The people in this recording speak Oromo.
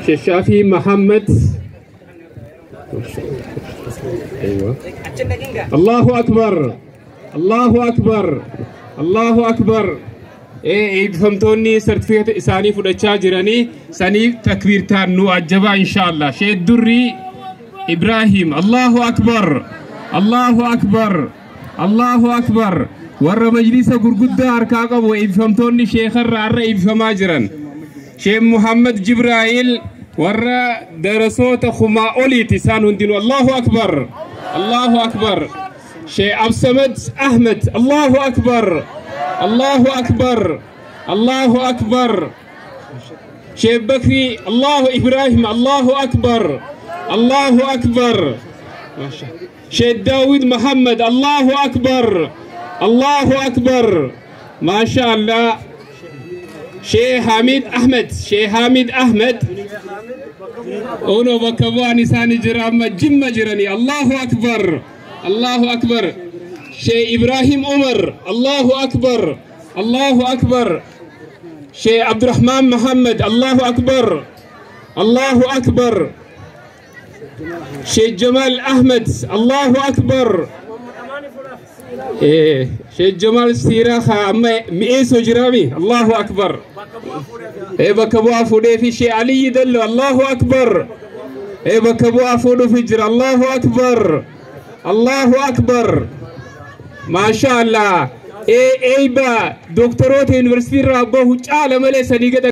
Sheekh Shaafii Mahammad. أيوة. الله أكبر الله أكبر الله أكبر. Eebbifamtoonni sartifikeeta isaanii fudhachaa jiranii sanii takbiirtaan nu ajjabaa inshaallah. Sheekh Durrii Ibrahim. Allahu Akbar Allahu Akbar Allahu Akbar. Warra majlisa gurguddaa harkaa qabu eebbifamtoonni sheekarra har'a eebbifamaa jiran. Sheekh Muhammad Jibraa'il warra darasoota kumaa oliiti isaan hundinuu. Allahu Akbar Allahu Akbar. Sheekh Absamad Ahmed. Allahu Akbar Allahu Akbar Allahu Akbar. Sheekh Bakri Allahu Ibrahim. Allahu Akbar Allahu Akbar. Sheekh Daawud Muhammad. Allahu Akbar Allahu Akbar. Maasha Allah. Sheekh Hamid Ahmed. Sheekh Hamid Ahmed. Ono bakka bu'aan isaanii jira amma Jimma jiranii. Allahu Akbar Allahu Akbar. Sheekh Ibrahim Umar. Allahu Akbar Allahu Akbar. Sheekh Abdurrahman Muhammad. Allahu Akbar Allahu Akbar. Sheekh Jamal Ahmed. Allahu Akbar. Sheekh Jamal Siiraa amma mi'eessoo jiraami. Allahu Akbar. Bakka bu'aa fuudhee fi Sheekh Aliyyi Dallo. Allahu Akbar. Bakka bu'aa fuudhuufi jira. Allahu Akbar Allahu Akbar. Maasha Allah. Eeyba doktoroota yuunivarsiitii irraa bahu caala malee sanii gad